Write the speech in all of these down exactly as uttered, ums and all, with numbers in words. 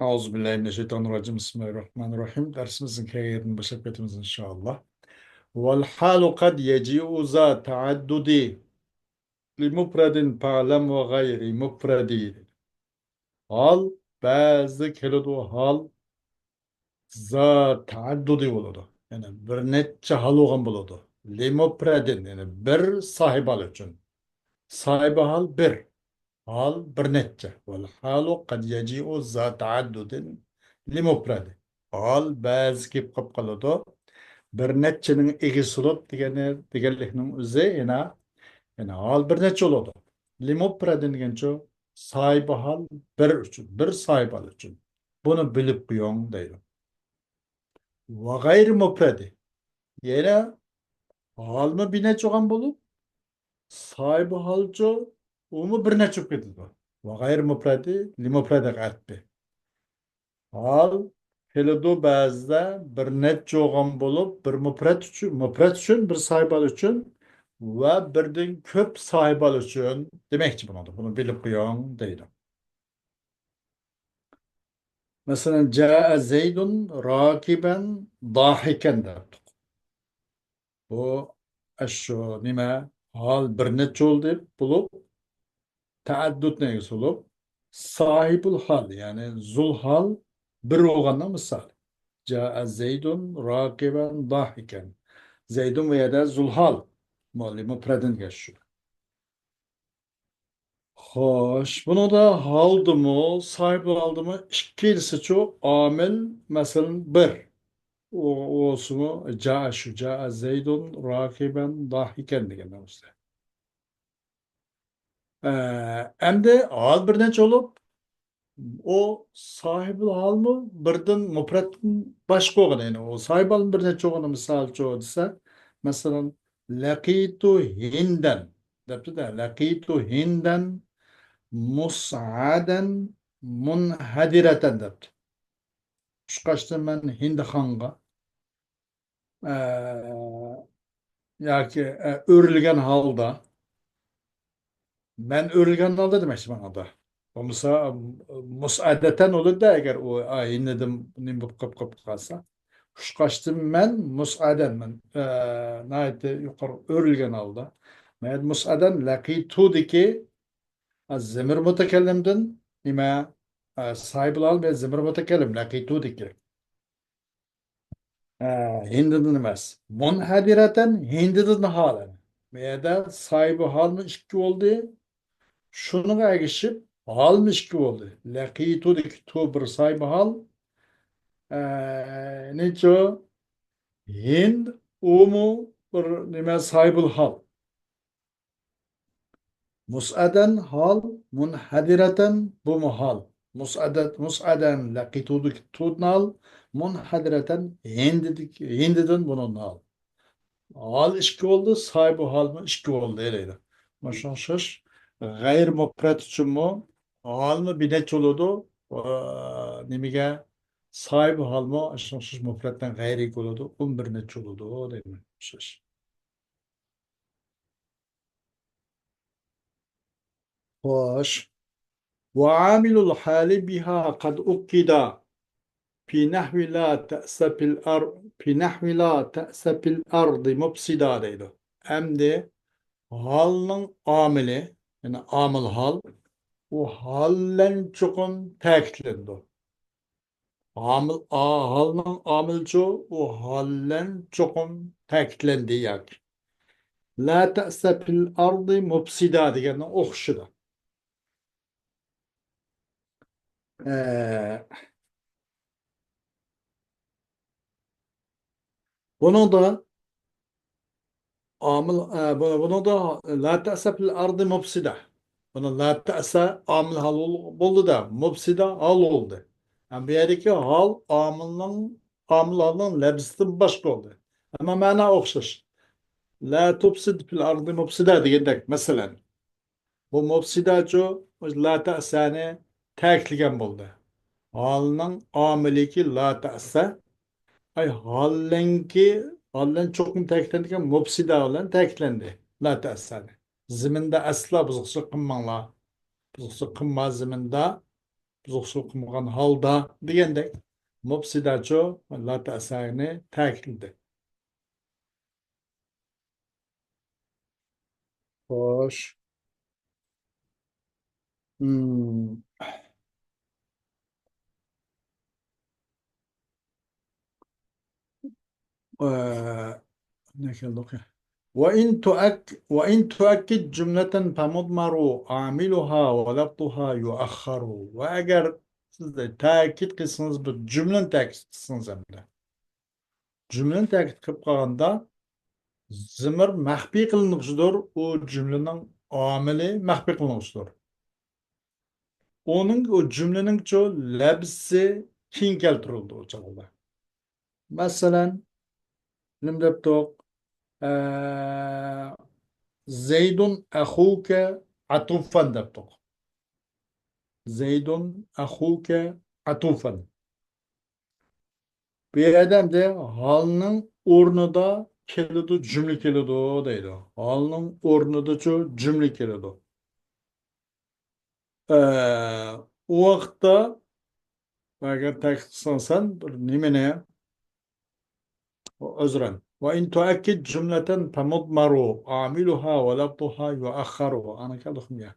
أعوذ بالله من الشيطان الرجيم. بسم الله الرحمن الرحيم. دەرسىمىزنى كەلگەندىن باشلاپ كېتىمىز، إن شاء الله. والحال قد يجيء ذا تعدد لمفرد فاعلم وغير مفرد. ھال، بەزىدە كېلىدۇ، ھال ذا تەئەددۇدى بولىدۇ. يەنى بىر نەچچە ھال بولغان بولىدۇ. لىمۇپرەدىن، يەنى بىر ساھىبە ھال ئۈچۈن. ساھىبە ھال بىر. ھال بىر نەچچە. والحال قد يجيء ذا تعدد لمفرد. ھال بەزى كېلىپ قاپ قالىدۇ. بىر نەچچىنىڭ ئىگىسى بولۇپ دېگەنلىكنىڭ ئۆزى يەنە، يەنى ھال بىر نەچچە بولىدۇ. لىمۇپرەدىن دېگەنچۇ؟ ساھىبى ھال بىر ئۈچۈن، بىر ساھىبى ھال ئۈچۈن. بۇنى بىلىپ قويۇڭ دەيدۇ. ۋە غەيرى مۇپرەدى. يەنە ھالمۇ بىر نەچچە بولغان بولۇپ، ساھىبى ھالچۇ ئۇمۇ بىر نەچچە بولۇپ كېتىدۇ. ۋە غەيرى مۇپرەدى، لىمۇپرەدىغە ئەتپى. ھال كېلىدۇ بەزىدە بىر نەچچە بولغان بولۇپ، بىر مۇپرەت ئۈچۈن، مۇپرەت ئۈچۈن، بىر ساھىبى ھال ئۈچۈن ۋە بىردىن كۆپ ساھىبى ھال ئۈچۈن دېمەكچى بۇنىڭدا. بۇنى بىلىپ قويۇڭ دەيدۇ. مەسىلەن، جاء زەيدۇن راكىبەن داھىكەن دەپتۇق. بۇ ئاشۇ نېمە، ھال بىر نەچچە بولدى بولۇپ، تەئەددۇدنى ئىگىسى بولۇپ، ساھىبۇل ھال، يەنى زۇل ھال بىر بولغاننىڭ مىسالى. جاء زەيدۇن راكىبەن داھىكەن. زەيدۇن بۇ يەردە زۇل ھال. مۇئەللىمۇ پرەدىنگە شۇ. خوش، بۇنىڭدا ھالدىمۇ، ساھىبۇل ھالدىمۇ ئىككىلىسىچۇ ئامىل، مەسىلەن، بىر. ئۇ، ئۇسىمۇ جاء شۇ، جاء زەيدۇن راكىبەن داھىكەن دېگەن نەرسە. ئە، ئەمدى ھال بىر نەچچە بولۇپ، ئۇ ساھىبۇل ھالمۇ بىردىن مۇپرەتتىن باشقا بولغان، يەنى ئۇ ساھىبۇل ھال بىر نەچچە بولغان مىسالچۇ دېسە، مەسىلەن، لەقىتۇ ھىندەن دەپتۇ-دە، لەقىتۇ ھىندەن مۇسئەدەن مۇنھەدىرەتەن دەپتۇ. ئۇچقاچتىن مەن ھىندىخانغا، ئە، ياكى، ئە، ئۆرۈلگەن ھالدا، مەن ئۆرۈلگەن ھالدا دېمەكچىمەن ئۇندا. بولمىسا، مۇسئەدەتەن بولىدۇ-دە، ئەگەر ئۇ، ئا، ھىندىدىن نېمە بولۇپ قاپ، قاپ قالسا. ئۇچقاچتىن مەن مۇسئەدەن، مەن، ئە، ناھايىتى يۇقىرى ئۆرۈلگەن ھالدا. مەن مۇسئەدەن لەقىتۇدىكى، ئە، زېمىر مۇتەكەللىمدىن نېمە، ئە، ساھىبۇل ھال بىلەن زېمىر مۇتەكەللىم لەقىتۇدىكى. ھە، ھىندىدىن ئەمەس. مۇنھەدىرەتەن ھىندىدىن ھال. بۇ يەردە ساھىبى ھالمۇ ئىككى بولدى. شۇنىڭغا ئەگىشىپ ھالمۇ ئىككى بولدى. لەقىتۇدىكى تۇ بىر ساھىبى ھال. ئە، نېچۇ؟ ھىند ئۇمۇ بىر نېمە ساھىبۇل ھال. مۇسئەدەن ھال، مۇنھەدىرەتەن بۇمۇ ھال. مۇسئەدەت، مۇسئەدەن لەقىتۇدىكى تۇدىن ھال، مۇنھەدىرەتەن ھىندىدىكى، ھىندىدىن بۇنىڭ ھال. ھال ئىككى بولدى، ساھىبۇ ھالمۇ ئىككى بولدى دەيدۇ. مۇشۇ ئوخشاش غەيرىي مۇپرەت ئۈچۈنمۇ ھالمۇ بىر نەچچە بولىدۇ، ئا، نېمىگە؟ ساھىبۇ ھالمۇ شۇنىڭ ئوخشاش مۇپرەتتىن غەيرىي بولىدۇ، ئۇمۇ بىر نەچچە بولىدۇ دەيمەن. ئوخشاش. خوش. وعامل الحال بها قد أكد في نحو لا تأس في الأر-، في نحو لا تأس في الأرض مفسدا دەيدۇ. ئەمدى ھالنىڭ ئامىلى، يەنى ئامىل ھال، ئۇ ھال بىلەن چوقۇم تەكىتلىنىدۇ. ئامىل، ئا-، ھالنىڭ ئامىلىچۇ، ئۇ ھال بىلەن چوقۇم تەكىتلەندى ياكى. لا تأس في الأرض مفسدا دېگەننىڭ ئوخشىشىدا. ئە، بۇنىڭدا ئامىل، ئە، بۇ-، بۇنىڭدا لا تأس في الأرض مفسدا. بۇنى لا تأس ئامىل ھال بول-، بولدى-دە، مفسدا ھال بولدى. ھەم بۇ يەردىكى ھال ئامىلنىڭ، ئامىل ھالنىڭ لەپزىدىن باشقا بولدى. ئەمما مەنا ئوخشاش. لا تفسد في الأرض مفسدا دېگەندەك، مەسىلەن. بۇ مۇپسىداچۇ، لا تەسەنى تەكىتلىگەن بولدى. ھالنىڭ ئامىلىكى لا تەسە. ئاي، ھاللەنكى، ھاللەن چوقۇم تەكىتلەندىكەن، مۇپسىدا بىلەن تەكىتلەندى. لا تەسەنى. زېمىندا ئەسلا بۇزۇقچىلىق قىلماڭلار. بۇزۇقچىلىق قىلما زېمىندا. بۇزۇقچىلىق قىلمىغان ھالدا دېگەندەك، مۇپسىدەچۇ لاتەسەنى تەكىتلىدى. خوش. مم. ئە، نەكەلدۇق يا. وإن تؤك-، وإن تؤكد جملة فمضمر عاملها ولفظها يؤخر. ۋە ئەگەر سىز تەكىت قىلسىڭىز، بىر جۈملىنى تەكىت قىلسىڭىز ھەمدە. جۈملىنى تەكىت قىلىپ قالغاندا، زىمىر مەخپىي قىلىنغۇچىدۇر، ئۇ جۈملىنىڭ ئامىلى مەخپىي قىلىنغۇچىدۇر. ئۇنىڭ، ئۇ جۈملىنىڭچۇ لەپزى كېيىن كەلتۈرۈلىدۇ ئۇ چاغدا. مەسىلەن، نېمە دەپتۇق؟ ئە، زەيدۇن ئەخۇكە ئەتۇفەن دەپتۇق. زەيدۇن ئەخۇكە ئەتۇفەن. بۇ يەردە ئەمدى ھالنىڭ ئورنىدا كېلىدۇ، جۈملە كېلىدۇ دەيدۇ. ھالنىڭ ئورنىدىچۇ جۈملە كېلىدۇ. ئە، ئۇ ۋاقىتتا ئەگەر تەكىت قىلساڭ سەن بىر نېمىنى، ئۆزرەن. وإن تؤكد جملة فمضمر عاملها ولفظها يؤخر. ئانا كەلدۇقمۇ يا؟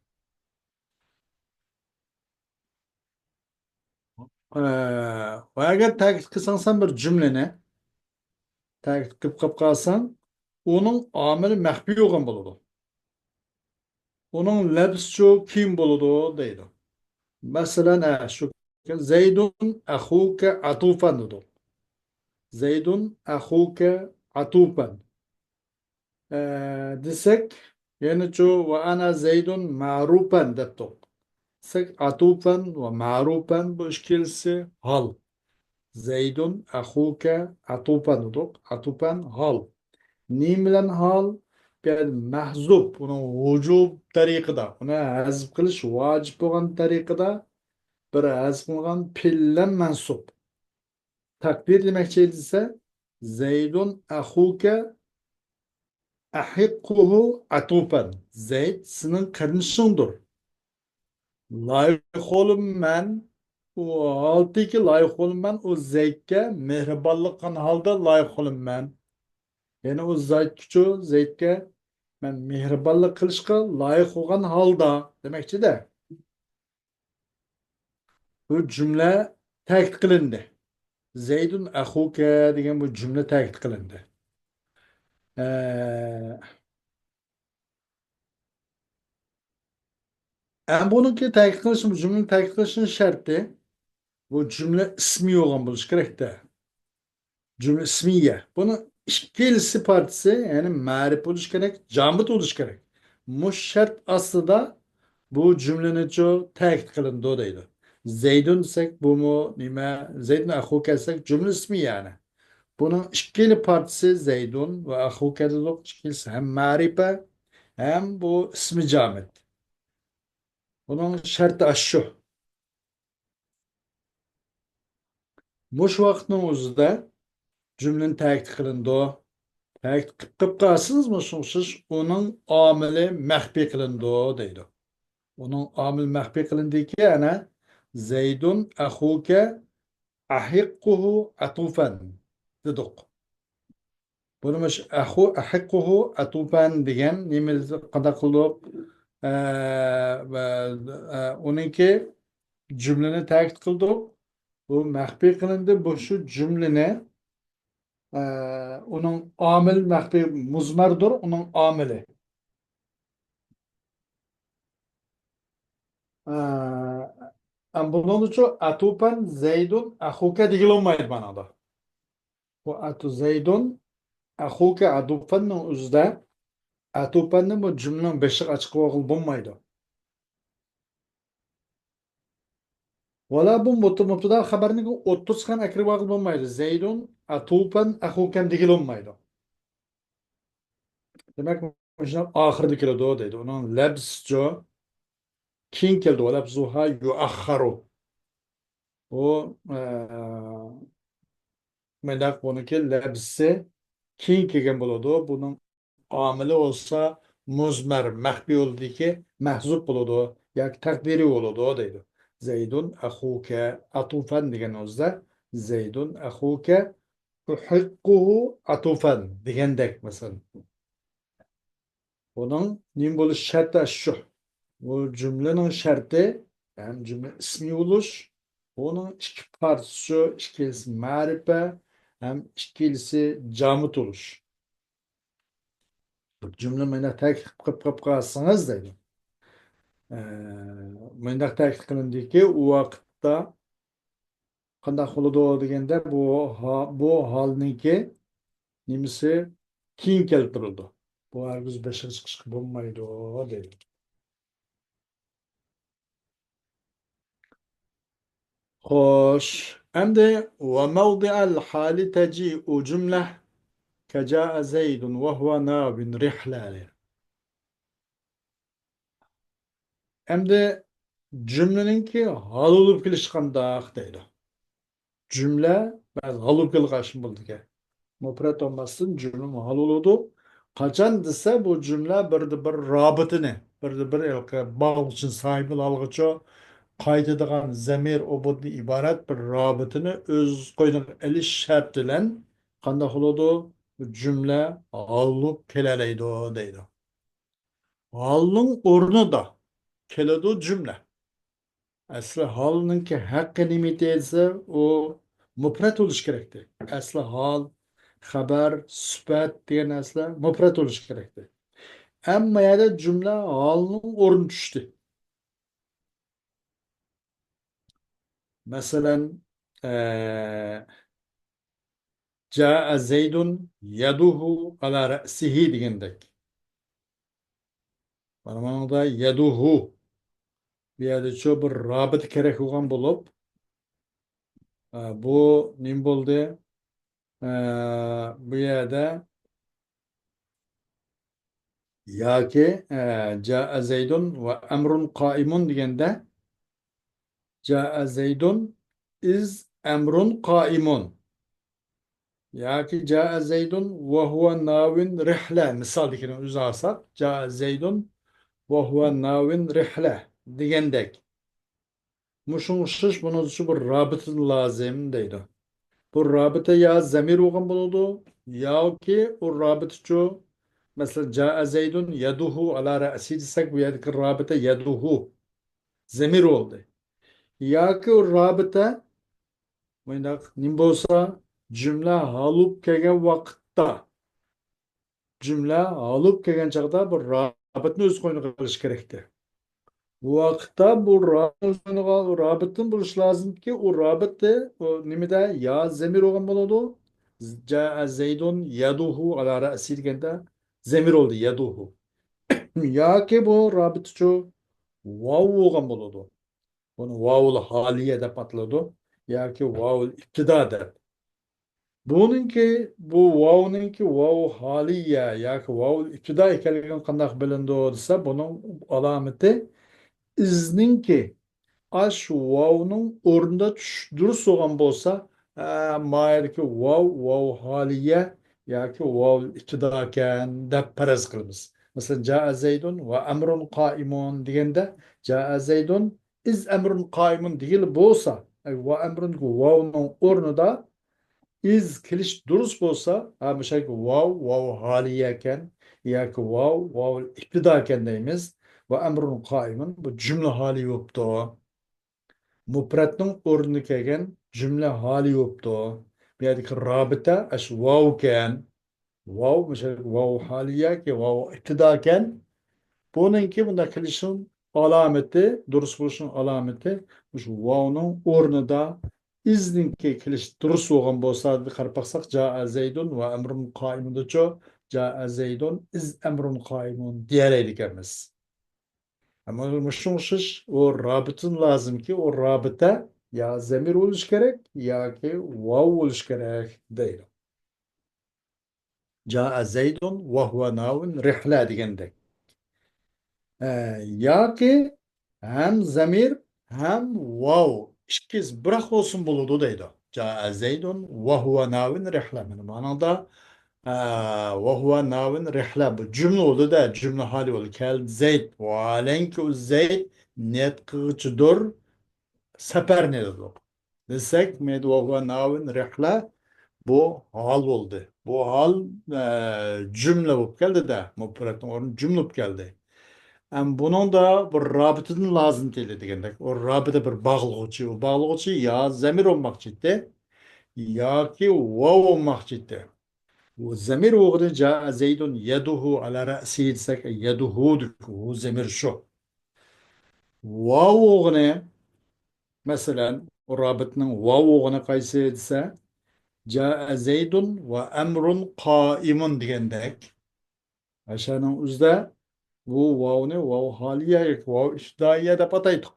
ئە، ۋە ئەگەر تەكىت قىلساڭ سەن بىر جۈملىنى، تەكىت قىلىپ قاپ قالساڭ، ئۇنىڭ ئامىلى مەخپىي بولغان بولىدۇ. ئۇنىڭ لەپزىچۇ كېيىن بولىدۇ دەيدۇ. مەسىلەن، ئە، شۇ، زەيدۇن ئەخۇكە ئەتۇفەن دېدۇق. زەيدۇن ئەخۇكە ئەتۇفەن. ئە، دېسەك، يەنىچۇ، ۋە ئەنە زەيدۇن مەرۇپەن دەپتۇق. دېسەك، ئەتۇفەن ۋە مەرۇپەن بۇ ئىككىلىسى ھال. زەيدۇن ئەخۇكە ئەتۇفەن دېدۇق. ئەتۇفەن ھال. نېمە بىلەن ھال؟ بۇ يەردە مەھزۇپ، ئۇنىڭ ۋۇجۇب تەرىقىدا، ئۇنى ھەزپ قىلىش ۋاجىپ بولغان تەرىقىدا بىر ھەزپ قىلىنغان پېئىل بىلەن مەنسۇپ. تەقدىر دېمەكچى دېسە، زەيدۇن ئەخۇكە ئەھىققۇھۇ ئەتۇفەن. زەيد سېنىڭ قېرىندىشىڭدۇر. لايىقولىمەن، ئۇ ھالتىكى لايىقولىمەن، ئۇ زەيدكە مېھرىبانلىق قىلغان ھالدا لايىقولىمەن. يەنى ئۇ زەيدكىچۇ، زەيدكە مەن مېھرىبانلىق قىلىشقا لايىق بولغان ھالدا دېمەكچىدە. بۇ جۈملە تەكىت قىلىندى. زەيدۇن ئەخۇكە دېگەن بۇ جۈملە تەكىت قىلىندى. ئە، ئەمما بۇنىڭكى تەكىت قىلىش، بۇ جۈملىنى تەكىت قىلىشنىڭ شەرتى، بۇ جۈملە ئىسمىي بولغان بولۇشى كېرەكتە. جۈملە ئىسمىيە. بۇنىڭ ئىككىلىسى پارچىسى، يەنى مەرىپە بولۇشى كېرەك، جامىت بولۇشى كېرەك. مۇشۇ شەرت ئاستىدا بۇ جۈملىنىچۇ تەكىت قىلىنىدۇ دەيدۇ. زەيدۇن دېسەك، بۇمۇ نېمە؟ زەيدۇن ئەخۇكە دېسەك، جۈملە ئىسمىيە يەنى. بۇنىڭ ئىككىلا پارچىسى زەيدۇن ۋە ئەخۇكە دېدۇق. ئىككىلىسى ھەم مەرىپە، ھەم بۇ ئىسمى جامىت. بۇنىڭ شەرتى ئاشۇ. مۇشۇ ۋاقىتنىڭ ئۆزىدە جۈملىنى تەكىت قىلىنىدۇ. تەكىت قىلىپ قالسىڭىز، مۇشۇ ئوخشاش ئۇنىڭ ئامىلى مەخپىي قىلىنىدۇ دەيدۇ. ئۇنىڭ ئامىلى مەخپىي قىلىندىكى، ئەنە، زەيدۇن ئەخۇكە ئەھىققۇھۇ ئەتۇفەن دېدۇق. بۇنى مۇشۇ ئەخۇ، ئەھىققۇھۇ ئەتۇفەن دېگەن نېمە، قانداق قىلدۇق؟ ئە، ۋە، ئە، ئۇنىڭكى جۈملىنى تەكىت قىلدۇق. بۇ مەخپىي قىلىندى. بۇ شۇ جۈملىنى، ئە، ئۇنىڭ ئامىل مەخپىي مۇزمەردۇر، ئۇنىڭ ئامىلى. ئە، ئەم بۇنىڭدىچۇ ئەتۇفەن زەيدۇن ئەخۇكە دېگىلى بولمايدۇ مانادا. بۇ ئەتۇ زەيدۇن ئەخۇكە ئەتۇفەننىڭ ئۆزىدە ئەتۇفەننى بۇ جۈملىنىڭ بېشىغا ئاچىقىۋالغىلى بولمايدۇ. ۋالا بۇ مۇت-، مۇبتىدا خەبەرنى ئوتتۇرىسىغا ئەكىرىۋالغىلى بولمايدۇ. زەيدۇن ئەتۇفەن ئەخۇكەن دېگىلى بولمايدۇ. دېمەك، مۇشۇنىڭ ئاخىرىدا كېلىدۇ دەيدۇ. ئۇنىڭ لەپزىچۇ كېيىن كېلىدۇ. لەپزۇھا يۇئەخخەرۇ. ئۇ، ئە، مەنداق بۇنىڭكى لەپزىسى كېيىن كەلگەن بولىدۇ. بۇنىڭ ئامىلى بولسا مۇزمەر، مەخپىي بولىدىكى، مەھزۇپ بولىدۇ ياكى تەقدىرىي بولىدۇ دەيدۇ. زيد أخوك عطوفا دېگەن ئۆزىدە زيد أخوك أحقه عطوفا دېگەندەك مەسىلەن. بۇنىڭ نېمە بولۇش شەرتى شۇ. بۇ جۈملىنىڭ شەرتى ھەم جۈملە ئىسمى بولۇش، بۇنىڭ ئىككى پارچىسى شۇ، ئىككىلىسى مەرىپە ھەم ئىككىلىسى جامىت بولۇش. بىر جۈملە مۇنداق تەكىت قىلىپ قىلىپ قالسىڭىز دەيدۇ. ئە، مۇنداق تەكىت قىلىندىكى، ئۇ ۋاقىتتا قانداق بولىدۇ دېگەندە، بۇ ھا-، بۇ ھالنىڭكى نېمىسى كېيىن كەلتۈرۈلىدۇ. بۇ ھەرگىز بېشىغا چىقىشقا بولمايدۇ دەيدۇ. خوش، ئەمدى وموضع الحال تجيء جملة كجاء زيد وهو ناو رحلة. ئەمدى جۈملىنىڭكى ھال بولۇپ كېلىشى قانداق دەيدۇ. جۈملە بەزى ھال بولۇپ كېلىدىغان ئىش بولىدىكەن. مۇپرەت بولماستىن جۈملە ھال بولىدۇ. قاچان دېسە، بۇ جۈملە بىردە بىر رابىتىنى، بىردە بىر ھېلىقى باغلىغۇچىنى ساھىبىنى ئالغۇچى قايتىدىغان زەمىر ئۇبۇدتىن ئىبارەت بىر رابىتىنى ئۆز قوينىغا ئېلىش شەرتى بىلەن قانداق بولىدۇ؟ بۇ جۈملە ھال بولۇپ كېلەلەيدۇ دەيدۇ. ھالنىڭ ئورنىدا كېلىدۇ جۈملە. ئەسلى ھالنىڭكى ھەققى نېمىتى دېسە، ئۇ مۇپرەت بولۇشى كېرەكتى. ئەسلى ھال، خەبەر، سۈپەت دېگەن نەرسىلەر مۇپرەت بولۇشى كېرەكتى. ئەمما يەنە جۈملە ھالنىڭ ئورنىدا چۈشتى. مەسىلەن، ئە، جاء زيد يده على رأسه دېگەندەك. مانا ماڭدا يده. بۇ يەردىچۇ بىر رابىتە كېرەك بولغان بولۇپ، ئە، بۇ نېمە بولدى؟ ئە، بۇ يەردە ياكى، ئە، جاء زيد وأمر قائم دېگەندە، جاء زيد إذ أمر قائم. ياكى جاء زيد وهو ناو رحلة. مىسالدىكىنى ئۆزى ئالساق، جاء زيد وهو ناو رحلة دېگەندەك. مۇشۇنىڭغا ئوخشاش بۇنىڭدىچۇ بىر رابىتە لازىم دەيدۇ. بۇ رابىتە يا زەمىر بولغان بولىدۇ، ياكى ئۇ رابىتىچۇ، مەسىلەن، جاء زيد يده على رأسه دېسەك، بۇ يەردىكى رابىتە يده زەمىر بولدى. ياكى ئۇ رابىتە مۇنداق نېمە بولسا، جۈملە ھال بولۇپ كەلگەن ۋاقىتتا، جۈملە ھال بولۇپ كەلگەن چاغدا بۇ رابىتىنى ئۆز قوينىغا ئېلىش كېرەكتى. بۇ ۋاقىتتا بۇ رابىتىنى، رابىتىدىن بولۇشى لازىمكى، ئۇ رابىتە، ئۇ نېمىدە يا زەمىر بولغان بولىدۇ. جاء زيد يده على رأسه دېگەندە زەمىر بولدى، يده. ياكى بۇ رابىتىچۇ ۋاۋ بولغان بولىدۇ. بۇنى ۋاۋۇل ھالىيە دەپ ئاتىلىدۇ ياكى ۋاۋۇل ئىپتىدا دەپ. بۇنىڭكى، بۇ ۋاۋنىڭكى ۋاۋۇ ھالىيە ياكى ۋاۋۇل ئىپتىدا ئىكەنلىكىدىن قانداق بىلىنىدۇ دېسە، بۇنىڭ ئالامىتى ئىزنىڭكى ئاش ۋاۋنىڭ ئورنىدا چۈش دۇرۇس بولغان بولسا، ھە، مايەدىكى ۋاۋ، ۋاۋۇ ھالىيە ياكى ۋاۋۇل ئىپتىدا ئىكەن دەپ پەرەز قىلىمىز. مەسىلەن، جاء زيد وأمر قائم دېگەندە، جاء زيد إذ أمر قائم دېگىلى بولسا، ئەي، وأمر ۋاۋنىڭ ئورنىدا إذ كېلىش دۇرۇس بولسا، ھە، مۇشۇ يەردىكى ۋاۋ، ۋاۋۇ ھالىيە ئىكەن ياكى ۋاۋ، ۋاۋۇل ئىپتىدا ئىكەن دەيمىز. وأمر قائم، بۇ جۈملە ھالى بوپتۇ. مۇپرەتنىڭ ئورنىدا كەلگەن جۈملە ھالى بوپتۇ. بۇ يەردىكى رابىتە ئاشۇ ۋاۋ ئىكەن. ۋاۋ، مۇشۇ ۋاۋ ھالىيە ياكى ۋاۋ ئىپتىدا ئىكەن. بۇنىڭكى بۇنداق كېلىشنىڭ ئالامىتى، دۇرۇس بولۇشنىڭ ئالامىتى مۇشۇ ۋاۋنىڭ ئورنىدا ئىزنىڭكى كېلىش دۇرۇس بولغان بولسا، قاراپ باقساق، جاء زيد وأمر قائم دېچۇ، جاء زيد إذ أمر قائم دېيەلەيدىكەنمىز. ئەمما مۇشۇنىڭغا ئوخشاش ئۇ رابىتىدىن لازىمكى، ئۇ رابىتە يا زەمىر بولۇشى كېرەك ياكى ۋاۋ بولۇشى كېرەك دەيدۇ. جاء زيد وهو ناو رحلة دېگەندەك. ئە، ياكى ھەم زەمىر، ھەم ۋاۋ ئىككىسى بىراق بولسۇن بولىدۇ دەيدۇ. جاء زيد وهو ناو رحلة. مانا مانىڭدا، ئە، وهو ناو رحلة. بۇ جۈملە بولدى-دە، جۈملە ھالى بولدى. كەلدى زەيد. ۋاھالەنكى ئۇ زەيد نېمە قىلغۇچىدۇر؟ سەپەرنى دېدۇق. دېسەك، مەيدە ۋە ھۇۋە ناۋىن رىھلە، بۇ ھال بولدى. بۇ ھال، ئە، جۈملە بولۇپ كەلدى-دە، مۇپرەتنىڭ ئورنى جۈملە بولۇپ كەلدى. ئەم بۇنىڭدا بىر رابىتىدىن لازىم كېلىدۇ دېگەندەك. ئۇ رابىتە بىر باغلىغۇچى. ئۇ باغلىغۇچى يا زەمىر بولماقچى ئىدى، ياكى ۋاۋ بولماقچى ئىدى. ئۇ زەمىر بولغىنى جاء زەيدۇن يەدۇھۇ ئەلە رەسىھى دېسەك، يەدۇھۇ دېدۇق. ئۇ زەمىر شۇ. ۋاۋ بولغىنى، مەسىلەن، ئۇ رابىتنىڭ ۋاۋ بولغىنى قايسى دېسە، جاء زەيدۇن ۋە ئەمرۇن قائىمۇن دېگەندەك. ئاشۇنىڭ ئۆزىدە بۇ ۋاۋنى ۋاۋ ھالىيە ياكى ۋاۋ ئىپتىدائىيە دەپ ئاتايتتۇق.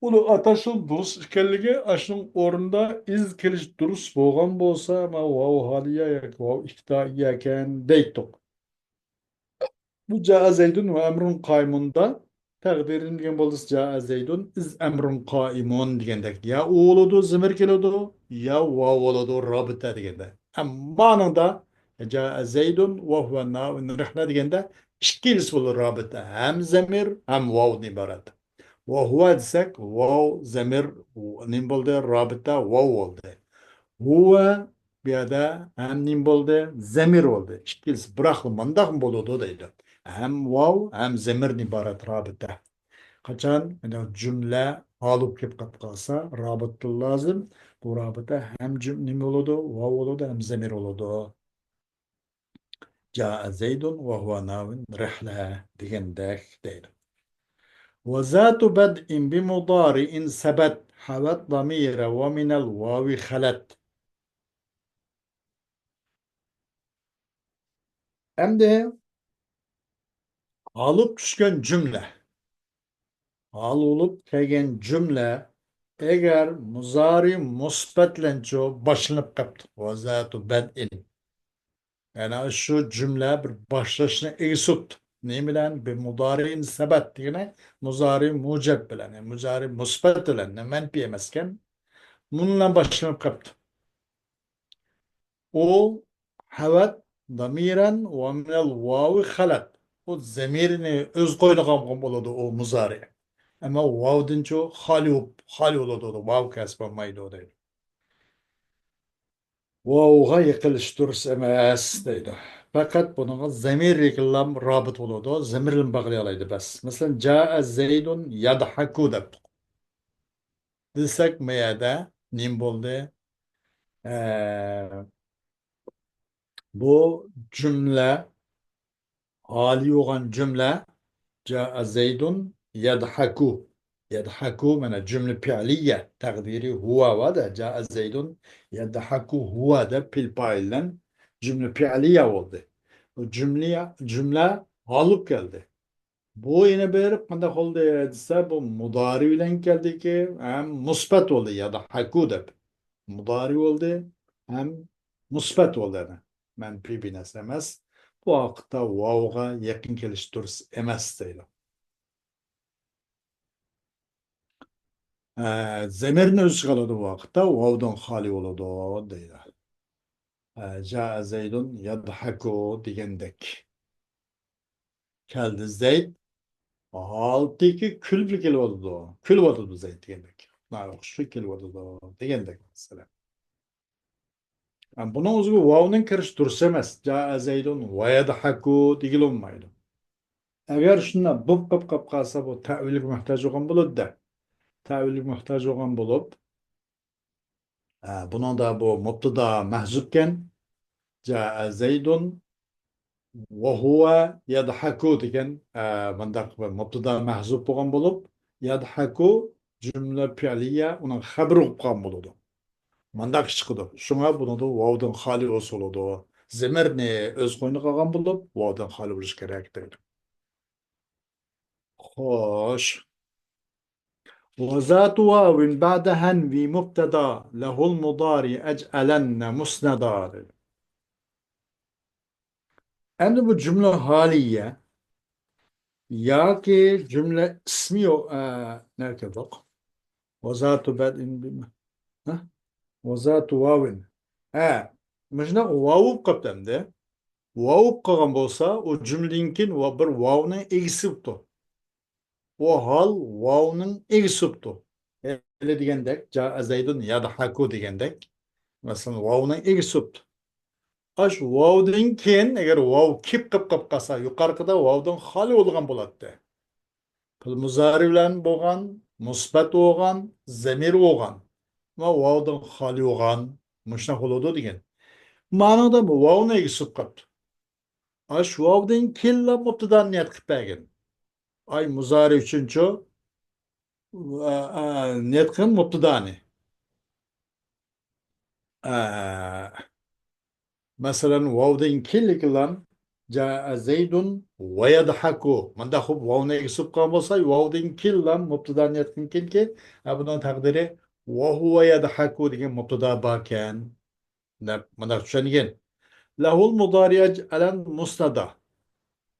ئۇنى ئاتاشنىڭ دۇرۇس ئىكەنلىكى، ئاشۇنىڭ ئورنىدا ئىز كېلىش دۇرۇس بولغان بولسا، ما ۋاۋ ھالىيە ياكى ۋاۋ ئىپتىدائىيە ئىكەن دەيتتۇق. بۇ جاء زەيدۇن ۋە ئەمرۇن قائىمۇندا تەقدىرى نېمە دېگەن بولدى؟ جاء زەيدۇن ئىز ئەمرۇن قائىمۇن دېگەندەك، يا ئۇ بولىدۇ، زەمىر كېلىدۇ، يا ۋاۋ بولىدۇ، رابىتە دېگەندە. ئەمما ئانىڭدا جاء زەيدۇن ۋە ھۇۋە ناۋىن رىھلە دېگەندە ئىككىلىسى بولىدۇ، رابىتە، ھەم زەمىر، ھەم ۋاۋدىن ئىبارەت. ۋە ھۇۋە دېسەك، ۋاۋ زەمىر، نېمە بولدى؟ رابىتە ۋاۋ بولدى. ھۇۋە بۇ يەردە ھەم نېمە بولدى؟ زەمىر بولدى. ئىككىلىسى بىراقلا مانداقمۇ بولىدۇ دەيدۇ. ھەم ۋاۋ، ھەم زەمىردىن ئىبارەت رابىتە. قاچان، يەنى جۈملە ھال بولۇپ كېلىپ قالسا، رابىتە لازىم. بۇ رابىتە ھەم جۈم-، نېمە بولىدۇ؟ ۋاۋ بولىدۇ، ھەم زەمىر بولىدۇ. جاء زەيدۇن ۋە ھۇۋە ناۋىن رىھلە دېگەندەك دەيدۇ. وذات بدء بمضارع سبت حوت ضمير ومن الواو خلت. ئەمدى ھال بولۇپ چۈشكەن جۈملە. ھال بولۇپ كەلگەن جۈملە ئەگەر مۇزارى مۇسبەت بىلەنچۇ باشلىنىپ قاپتۇ. وذات بدء. يەنى شۇ جۈملە بىر باشلاشنى ئىگىسى بوپتۇ. نېمە بىلەن؟ بىمۇدارىئىن سەبەت دېگىنى مۇزارى مۇجەب بىلەن، يەنى مۇزارى مۇسبەت بىلەن، مەنپىي ئەمەسكەن. بۇنىڭ بىلەن باشلىنىپ قاپتۇ. ئۇ ھەۋەت دامىرەن ۋە مىنەل ۋاۋى خەلەت. ئۇ زەمىرنى ئۆز قوينىغا ئالغان بولىدۇ، ئۇ مۇزارى. ئەمما ۋاۋدىنچۇ خالىي بولۇپ، خالىي بولىدۇ، ۋاۋ كەسىپ بولمايدۇ دەيدۇ. ۋاۋغا يېقىلىش دۇرۇس ئەمەس دەيدۇ. پەقەت بۇنىڭغا زەمىر يېقىنلام رابىت بولىدۇ، زەمىر بىلەن باغلىيالايدۇ بەس. مەسىلەن، جاء زەيدۇن يەدھەكۇ دەپتۇق. دېسەك، ما يەردە نېمە بولدى؟ ئە، بۇ جۈملە، ھالىي بولغان جۈملە، جاء زەيدۇن يەدھەكۇ. يەدھەكۇ، مانا، جۈملە پېئلىيە، تەقدىرى ھۇۋا بار-دە، جاء زەيدۇن يەدھەكۇ ھۇۋا دەپ پېئىل پائىل بىلەن جۈملە پېئلىيە بولدى. بۇ جۈملە، جۈملە ھال بولۇپ كەلدى. بۇ يەنە بېرىپ قانداق بولدى دېسە، بۇ مۇدارى بىلەن كەلدىكى، ھەم مۇسبەت بولدى، يەدھەكۇ دەپ. مۇدارى بولدى، ھەم مۇسبەت بولدى يەنە. مەنپىي بىر نەرسە ئەمەس. بۇ ۋاقىتتا ۋاۋغا يېقىن كېلىش دۇرۇس ئەمەس دەيدۇ. ئە، زەمىرنى ئۆز ئىچىگە ئالىدۇ بۇ ۋاقىتتا، ۋاۋدىن خالىي بولىدۇ دەيدۇ. ئە، جاء زەيدۇن يەدھەكۇ دېگەندەك. كەلدى زەيد. ھالىتىكى كۈلۈپلا كېلىۋاتىدۇ. كۈلۈۋاتىدۇ زەيد دېگەندەك. ناخشا كېلىۋاتىدۇ دېگەندەك مەسىلە. بۇنىڭ ئۆزىگە ۋاۋنىڭ كىرىشى دۇرۇس ئەمەس. جاء زەيدۇن ۋە يەدھەكۇ دېگىلى بولمايدۇ. ئەگەر شۇنداق بوپ قاپ قاپ قالسا، بۇ تەئۋىلگە موھتاج بولغان بولىدۇ-دە. تەئۋىلگە موھتاج بولغان بولۇپ، ھە، بۇنىڭدا بۇ مۇبتىدا مەھزۇپكەن. جاء زەيدۇن ۋە ھۇۋە يەدھەكۇ دېگەن، ئە، مۇنداق بىر مۇبتىدا مەھزۇپ بولغان بولۇپ، يەدھەكۇ جۈملە پېئلىيە ئۇنىڭ خەبىرى بولۇپ قالغان بولىدۇ. مۇنداق چىقىدۇ. شۇڭا بۇنىڭدا ۋاۋدىن خالىي بولسا بولىدۇ. زەمىرنى ئۆز قوينىغا ئالغان بولۇپ، ۋاۋدىن خالىي بولۇشى كېرەك دەيدۇ. خوش. وذات واو بعد هن ومبتدا له المضارع اجعلن مسندا دېدى. ئەمدى بۇ جۈملە ھالىيە ياكى جۈملە ئىسمى يو-، ئە، نەگە كەلدۇق؟ وذات بدء بم-، ھە؟ وذات واو. ھە، مۇشۇنداق ۋاۋ بولۇپ قاپتۇ ئەمدى. ۋاۋ بولۇپ قالغان بولسا، ئۇ جۈملىدىن كېيىن ۋا-، بىر ۋاۋنىڭ ئىگىسى بوپتۇ. ئۇ ھال ۋاۋنىڭ ئىگىسى بوپتۇ. ھېلى دېگەندەك، جاء زەيدۇن يەدھەكۇ دېگەندەك، مەسىلەن، ۋاۋنىڭ ئىگىسى بوپتۇ. ئاش ۋاۋدىن كېيىن، ئەگەر ۋاۋ كېلىپ قېلىپ قالسا، يۇقارقىدا ۋاۋدىن خالىي بولغان بولاتتى. پېئىل مۇزارى بىلەن بولغان، مۇسبەت بولغان، زەمىر بولغان. ئەمما ۋاۋدىن خالىي بولغان، مۇشۇنداق بولىدۇ دېگەن. مانىڭدا ۋاۋنىڭ ئىگىسى بوپ قاپتۇ. ئاش ۋاۋدىن كېيىنلا مۇبتىدانى نىيەت قىلىپ بەرگىن. ئاي مۇزارى ئۈچۈنچۇ، ئا، ئا، نىيەت قىلغىن مۇبتىدانى. ئا، مەسىلەن، ۋاۋدىن كېيىنلىكىلام جاء زەيدۇن ۋە يەدھەكۇ. مۇنداق قىلىپ ۋاۋنى ئىگىسى بولغان بولسا، ۋاۋدىن كېيىنلام مۇبتىدانى نىيەت قىلغىنكىنكى، ھە، بۇنىڭ تەقدىرى ۋە ھۇۋە يەدھەكۇ دېگەن مۇبتىدا باركەن. دەپ مۇنداق چۈشەنگىن. لەھۇل مۇدارى ئەجئەلەن مۇسنەدا.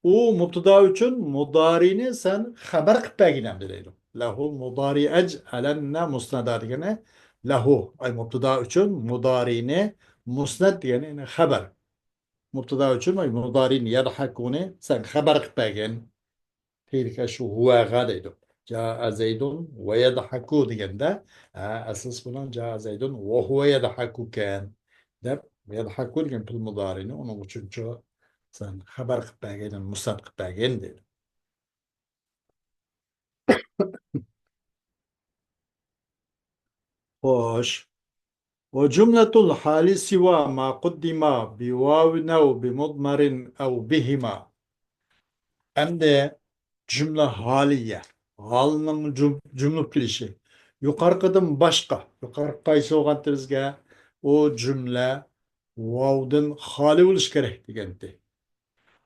ئۇ مۇبتىدا ئۈچۈن مۇدارىنى سەن خەبەر قىلىپ بەرگىن ئەمدى دەيدۇ. لەھۇل مۇدارى ئەجئەلەننە مۇسنەدا دېگىنى لەھۇ، ئاي مۇبتىدا ئۈچۈن مۇدارىنى مۇسنەد دېگەنى يەنى خەبەر. مۇبتىدا ئۈچۈن ئاي مۇدارىنى يەدھەكۇنى سەن خەبەر قىلىپ بەرگىن. تېخىكى شۇ ھۇۋەغا دەيدۇ. جاء زەيدۇن ۋە يەدھەكۇ دېگەندە، ھە، ئەسلىسى بۇنىڭ جاء زەيدۇن ۋە ھۇۋە يەدھەكۇكەن دەپ، يەدھەكۇ دېگەن پېئىل مۇدارىنى ئۇنىڭ ئۈچۈنچۇ سەن خەبەر قىلىپ بەرگىن، مۇسنەد قىلىپ بەرگىن دەيدۇ. خوش. وجملة الحال سوى ما قدم بواو أو بمضمر أو بهما. ئەمدى جۈملە ھالىيە، ھالنىڭ جۈم-، جۈملە كېلىشى. يۇقارقىدىن باشقا، يۇقارقى قايسى بولغانتى بىزگە؟ ئۇ جۈملە ۋاۋدىن خالىي بولۇشى كېرەك دېگەنتى.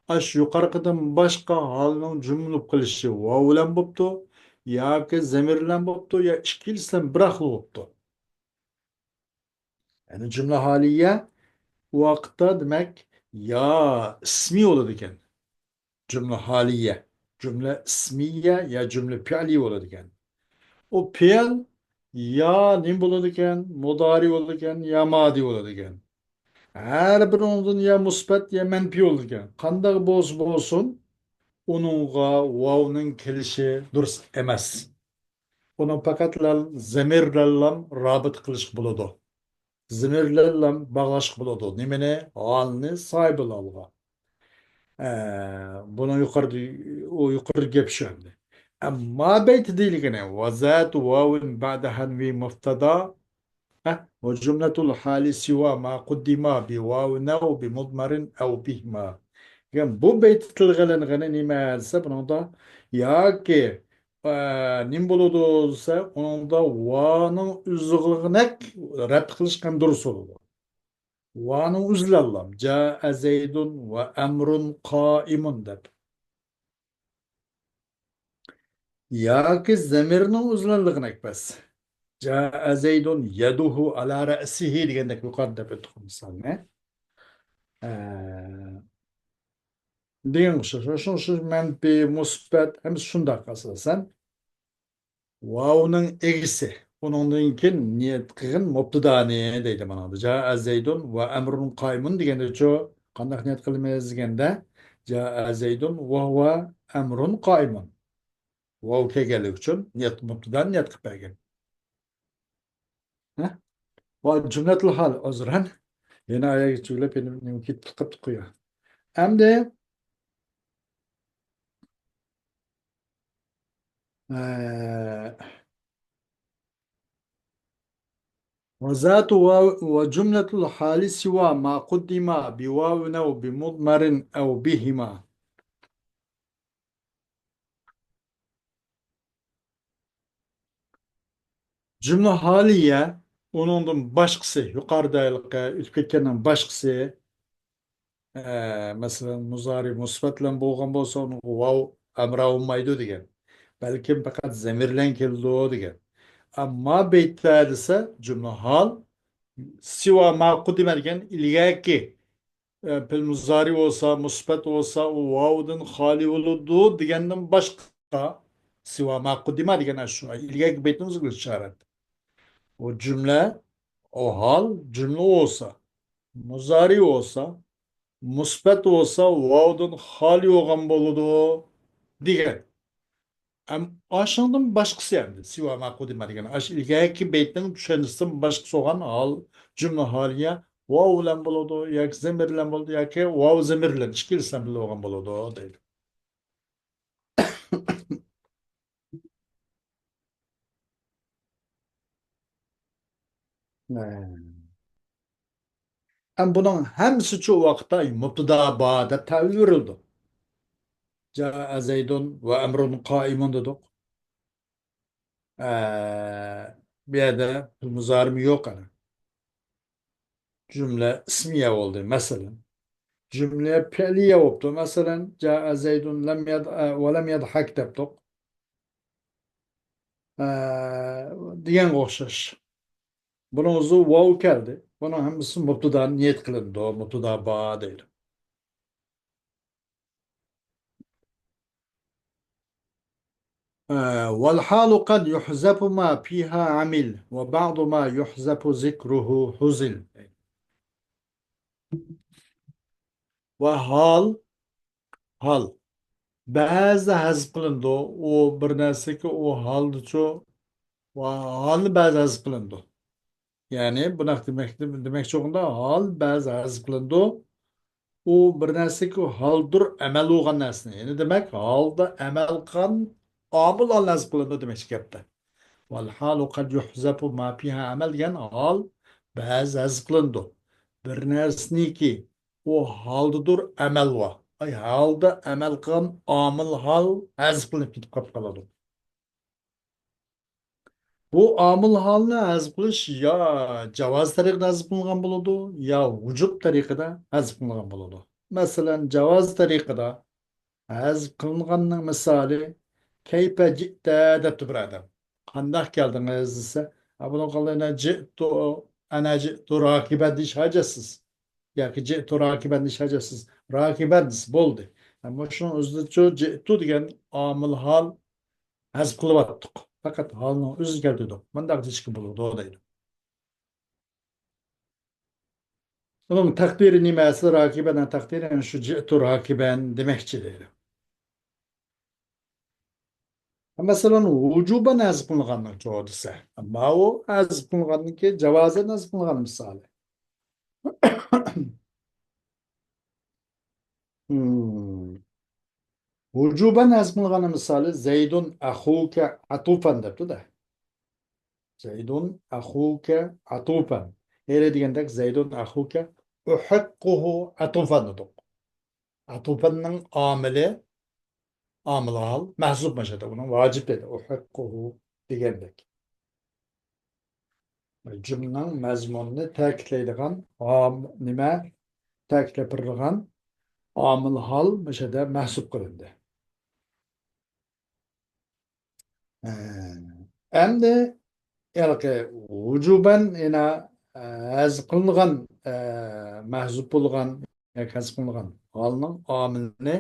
ئاش يۇقارقىدىن باشقا ھالنىڭ جۈملە بولۇپ قېلىشى ۋاۋ بىلەن بوپتۇ، ياكى زەمىر بىلەن بوپتۇ، يا ئىككىلىسىدىن بىراقلا بوپتۇ. يەنى جۈملە ھالىيە ئۇ ۋاقىتتا دېمەك يا ئىسمىي بولىدىكەن. جۈملە ھالىيە، جۈملە ئىسمىيە يا جۈملە پېئلىي بولىدىكەن. ئۇ پېئىل يا نېمە بولىدىكەن؟ مۇدارى بولىدىكەن يا مادى بولىدىكەن. ھەر بىرىنىڭدىن يا مۇسبەت يا مەنپىي بولىدىكەن. قانداق بولسا بولسۇن، ئۇنىڭغا ۋاۋنىڭ كېلىشى دۇرۇس ئەمەس. ئۇنىڭ پەقەتلا زەمىر بىلەنلا رابىتە قىلىشقا بولىدۇ. زەمىر بىلەنلا باغلاشقا بولىدۇ. نېمىنى؟ ھالنى، ساھىبىل ھالغا. ئە، بۇنى يۇقىرىدا، ئۇ يۇقىرىدا گەپ شۇ ئەمدى. ئەمما بەيتتە دېيىلگىنى، وذات واو بعدها انو مبتدا، ھە؟ وجملة الحال سوى ما قدم بواو أو بمضمر أو بهما. دېگەن بۇ بەيتتە تىلغا ئېلىنغىنى نېمە دېسە، بۇنىڭدا ياكى ئە، نېمە بولىدۇ دېسە، ئۇنىڭدا ۋانىڭ ئۈزۈلگىنەك رەپ قىلىشقا دۇرۇس بولىدۇ. ۋانىڭ ئۈزۈلەللام. جاء زيد وعمر قائم دەپ. ياكى زەمىرنىڭ ئۈزۈلەللىغىنەك بەس. جاء زيد يده على رأسه دېگەندەك يۇقىرىدا دەپ ئۆتتۇق مىسالنى. ئە، دېگەن ئوخشاش. شۇ، شۇ مەنپىي، مۇسبەت، ھەممىسى شۇنداق ئاساسەن. ۋاۋنىڭ ئىگىسى. ئۇنىڭدىن كېيىن نىيەت قىلغىن مۇبتىدانى دەيدۇ مانا. جاء زيد وعمر قائم دېگەندىچۇ، قانداق نىيەت قىلىمىز دېگەندە، جاء زيد وعمر قائم. ۋاۋ كەلگەنلىكى ئۈچۈن نىيەت، مۇبتىدانى نىيەت قىلىپ بەرگەن. ھە؟ ۋە جۈملەتۇل ھال، ئۆزرەن. يەنە ئايەتكە چۈگۈلەپ، يەنە نېمە كېتىپ قاپتۇ قۇيا. ئەمدى، ئە، وذات واو، وجملة الحال سوى ما قدم بواو أو بمضمر أو بهما. جۈملە ھالىيە، ئۇنىڭدىن باشقىسى، يۇقىرىدا ھېلىقى ئۆتۈپ كەتكەننىڭ باشقىسى، ئە، مەسىلەن، مۇزارى مۇسبەت بىلەن بولغان بولسا، ئۇنىڭغا ۋاۋ ئەمرا بولمايدۇ دېگەن. بەلكىم پەقەت زەمىر بىلەن كېلىدۇ دېگەن. ئەمما بەيتتە دېسە، جۈملە ھال، سىۋا ما قۇددىمە دېگەن ئىلگەركى ئە، پېئىل مۇزارى بولسا، مۇسبەت بولسا، ئۇ ۋاۋدىن خالىي بولىدۇ دېگەندىن باشقا، سىۋا ما قۇددىما دېگەن ئاشۇ ئىلگەركى بەيتنىڭ ئۆزىگە ئىشارەت. ئۇ جۈملە، ئۇ ھال جۈملە بولسا، مۇزارى بولسا، مۇسبەت بولسا، ۋاۋدىن خالىي بولغان بولىدۇ دېگەن. ئەم-، ئاشۇنىڭدىن باشقىسى ئەمدى. سىۋا ما قۇددىمە دېگەن. ئاشۇ ئىلگەرىكى بەيتنىڭ چۈشەنچىسىدىن باشقىسى بولغان ھال، جۈملە ھالىيە، ۋاۋ بىلەن بولىدۇ، ياكى زېمىر بىلەن بولىدۇ، ياكى ۋاۋ زېمىر بىلەن ئىككىلىسى بىلەن بولغان بولىدۇ، دەيدۇ. ھە. ئەم بۇنىڭ ھەممىسى شۇ ۋاقىتتا مۇبتىدا بار دەپ تەۋىل بېرىلىدۇ. جاء زەيدۇن ۋە ئەمرۇن قائىمۇن دېدۇق. ئە، بۇ يەردە پېئىل مۇزارىمۇ يوق ئەنە. جۈملە ئىسمىيە بولدى، مەسىلەن. جۈملە پېئلىيە بوپتۇ، مەسىلەن، جاء زەيدۇن لەم يەد-، ئە، ۋە لەم يەدھەك دەپتۇق. ئە، دېگەنگە ئوخشاش. بۇنىڭ ئۆزى ۋاۋ كەلدى. بۇنىڭ ھەممىسى مۇبتىدا نىيەت قىلىنىدۇ، مۇبتىدا بار دەيدۇ. ئە، والحال قد يحذف ما فيها عمل وبعض ما يحذف ذكره هزل. ۋە ھال، ھال بەزىدە ھەزپ قىلىنىدۇ. ئۇ بىر نەرسىكى، ئۇ ھالدىچۇ، ۋە ھالنى بەزىدە ھەزپ قىلىنىدۇ. يەنى بۇنداق دېمەك، دېمەكچى بولغىنىدا ھال بەزىدە ھەزپ قىلىنىدۇ. ئۇ بىر نەرسىكى، ھالدۇر ئەمەل بولغان نەرسىنى. يەنى دېمەك، ھالدا ئەمەل قىلغان ئامىل ھال ھەزپ قىلىنىدۇ دېمەكچى گەپتە. والحال قد يحذف ما فيها عمل دېگەن ھال بەزىدە ھەزپ قىلىنىدۇ. بىر نەرسىنىكى، ئۇ ھالدىدۇر ئەمەل بار. ئاي، ھالدا ئەمەل قىلغان ئامىل ھال ھەزپ قىلىنىپ كېتىپ قاپقالىدۇ. بۇ ئامىل ھالنى ھەزپ قىلىش يا جاۋاز تەرىقىدە ھەزپ قىلىنغان بولىدۇ، يا ۋۇجۇب تەرىقىدە ھەزپ قىلىنغان بولىدۇ. مەسىلەن، جاۋاز تەرىقىدە ھەزپ قىلىنغاننىڭ مىسالى، كەيپە جىئتە دەپتۇ بىر ئادەم. قانداق كەلدىڭىز دېسە، ئا، بۇنىڭغا ئەنە جىئتۇ، ئەنە جىئتۇ راكىبەن دېيىش ھاجەتسىز. ياكى جىئتۇ راكىبەن دېيىش ھاجەتسىز. راكىبەن دېسە بولدى. ئەمما شۇنىڭ ئۆزىدىچۇ جىئتۇ دېگەن ئامىل ھال ھەزپ قىلىۋاتتۇق. پەقەت ھالنىڭ ئۆزىنى كەلتۈردۇق. مۇنداق دېيىشكە بولىدۇ دەيدۇ. ئۇنىڭ تەقدىرى نېمە؟ ئەسلى راكىبەننىڭ تەقدىرى، يەنى شۇ جىئتۇ راكىبەن دېمەكچى دەيدۇ. مەسىلەن، ۋۇجۇبەن ھەزپ قىلىنغاننىڭ چوغ دېسە، ماۋۇ ھەزپ قىلىنغاننىڭكى جاۋازەن ھەزپ قىلىنغان مىسالى. ھىم. ۋۇجۇبەن ھەزپ قىلىنغان مىسالى، زەيدۇن ئەخۇكە ئەتۇفەن دەپتۇ-دە. زەيدۇن ئەخۇكە ئەتۇفەن. ئېرى دېگەندەك، زەيدۇن ئەخۇكە ئۇھىققۇھۇ ئەتۇفەن دېدۇق. ئەتۇفەننىڭ ئامىلى، ئامىل ھال، مەھزۇپ مەشەدە، ئۇنىڭ ۋاجىپ دەيدۇ، ئۇھىققۇھۇ دېگەندەك. جۈملىنىڭ مەزمۇنىنى تەكىتلەيدىغان ئام-، نېمە؟ تەكىتلەپ بېرىلغان ئامىل ھال مەشەدە مەھسۇپ قىلىندى. ئە، ئەمدى ھېلىقى ۋۇجۇبەن يەنە، ئە، ھەزپ قىلىنغان، ئە، مەھزۇپ بولغان ياكى ھەزپ قىلىنغان ھالنىڭ ئامىلىنى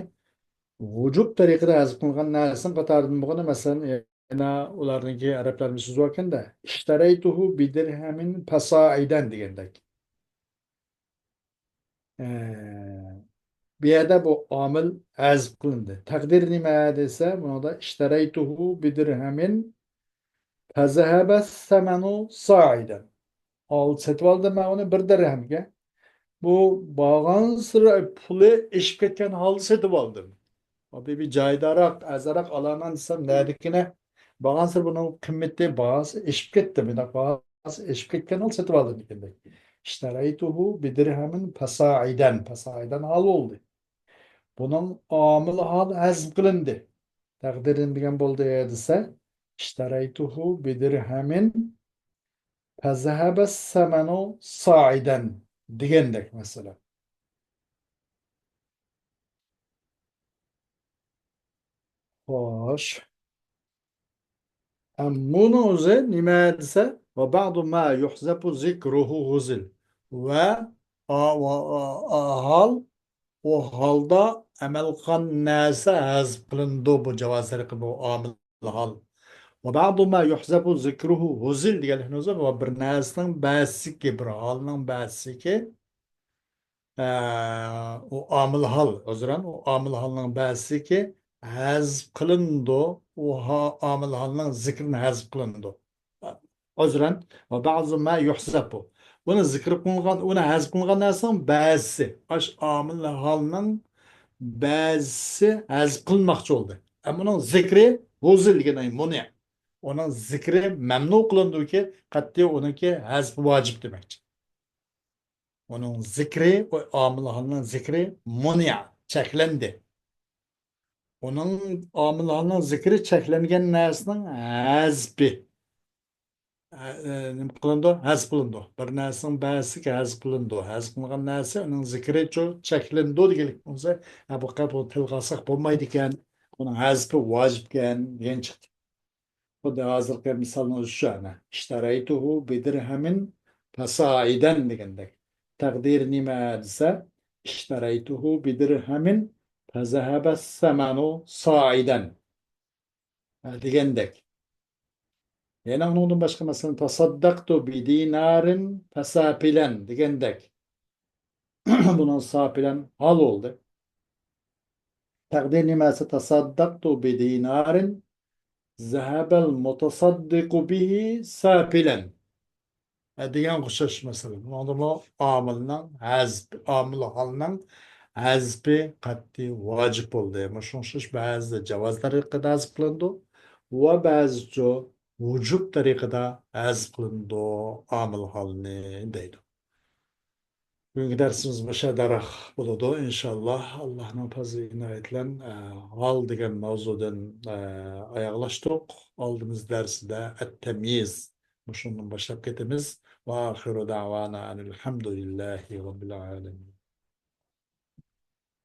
ۋۇجۇب تەرىقىدە ھەزپ قىلىنغان نەرسىنىڭ قاتارىدىن بولغىنى، مەسىلەن، يەنە ئۇلارنىڭكى ئەرەبلەرنىڭ سۆزى باركەن-دە، اشتريته بدرهم فصاعدا دېگەندەك. ئە، بۇ يەردە بۇ ئامىل ھەزپ قىلىندى. تەقدىرى نېمە دېسە، بۇنىڭدا اشتريته بدرهم فذهب الثمن صاعدا. ئالدى سېتىۋالدىم مەن ئۇنى بىر دىرھەمگە. بۇ بارغانسېرى پۇلى ئېشىپ كەتكەن ھالدا سېتىۋالدىم. بىر جايداراق، ئەرزانراق ئالىمەن دېسەم، نەدىكىنە بارغانسېرى بۇنىڭ قىممىتى، باھاسى ئېشىپ كەتتى. مۇنداق باھاسى ئېشىپ كەتكەن ھالدا سېتىۋالدىم دېگەندەك. اشتريته بدرهم فصاعدا. فصاعدا ھال بولدى. بۇنىڭ ئامىل ھال ھەزپ قىلىندى. تەقدىرى نېمە دېگەن بولدى دېسە، اشتريته بدرهم فذهب الثمن صاعدا دېگەندەك مەسىلەن. خوش. ئە، مۇنىڭ ئۆزى نېمە دېسە، وبعض ما يحذف ذكره هزل. ۋە ئا-، ۋە ئا-، ئا-، ھال، ئۇ ھالدا ئەمەل قىلغان نەرسە ھەزپ قىلىنىدۇ، بۇ جاۋاز تەرىقى، بۇ ئامىل ھال. وبعض ما يحذف ذكره هزل دېگەنلىكنىڭ ئۆزى، ۋە بىر نەرسىنىڭ بەزىسىكى، بىر ھالنىڭ بەزىسىكى، ئە، ئۇ ئامىل ھال، ئۆزرەن، ئۇ ئامىل ھالنىڭ بەزىسىكى ھەزپ قىلىنىدۇ. ئۇ ھا-، ئامىل ھالنىڭ زىكرىنى ھەزپ قىلىنىدۇ. ئۆزرەن، ۋە بەزۇ ما يۇھزەپۇ. ئۇنى زىكىر قىلىنغان، ئۇنى ھەزپ قىلىنغان نەرسىنىڭ بەزىسى، ئاش ئامىل ھالنىڭ بەزىسى ھەزپ قىلىنماقچى بولدى. ئەمما ئۇنىڭ زىكرى ھۇزىل دېگەن، ئەي مۇنىئ. ئۇنىڭ زىكرى مەمنۇ قىلىندىكى، قەتئىي ئۇنىڭكى ھەزپى ۋاجىپ دېمەكچى. ئۇنىڭ زىكرى، ئۇ ئامىل ھالنىڭ زىكرى مۇنىئ، چەكلەندى. ئۇنىڭ ئامىل ھالنىڭ زىكرى چەكلەنگەن نەرسىنىڭ ھەزپى. ئە، ئە، نېمە قىلىنىدۇ؟ ھەزپ قىلىنىدۇ. بىر نەرسىنىڭ بەزىسىگە ھەزپ قىلىنىدۇ. ھەزپ قىلىنغان نەرسە ئۇنىڭ زىكرىچۇ چەكلىنىدۇ دېگەنلىك بولسا، ھە، بۇ قەپ تىلغا ئالساق بولمايدىكەن. ئۇنىڭ ھەزپى ۋاجىپكەن دېگەن چىقتى. خۇددى ھازىرقى مىسالنىڭ ئۆزى شۇ، ئەنە. اشتريته بدرهم فصاعدا دېگەندەك. تەقدىرى نېمە دېسە، اشتريته بدرهم فذهب الثمن صاعدا. ھە، دېگەندەك. يەنە ئۇنىڭدىن باشقا، مەسىلەن، تصدقت بدينار فسافلا دېگەندەك. بۇنىڭ سافلا ھال بولدى. تەقدىر نېمە دېسە، تصدقت بدينار ذهب المتصدق به سافلا. ھە، دېگەن ئوخشاش مەسىلە. بۇنىڭدىمۇ ئامىلنىڭ ھەزپى، ئامىل ھالنىڭ ھەزپى قەتئىي ۋاجىپ بولدى. مۇشۇنىڭغا ئوخشاش بەزىدە جاۋاز تەرىقىدە ھەزپ قىلىنىدۇ ۋە بەزىچۇ ۋۇجۇب تەرىقىدە ھەزپ قىلىنىدۇ ئامىل ھالنى دەيدۇ. بۈگۈنكى دەرسىمىز مۇشۇ يەردە بولىدۇ، ئىنشاللا. ئاللانىڭ پەزلى ئىنايىتى بىلەن، ئە، ھال دېگەن ماۋزۇدىن، ئە، ئاياغلاشتۇق. ئالدىمىز دەرسىدە ئەت-تەميىز مۇشۇندىن باشلاپ كېتىمىز. وآخر دعوانا أن الحمد لله رب العالمين.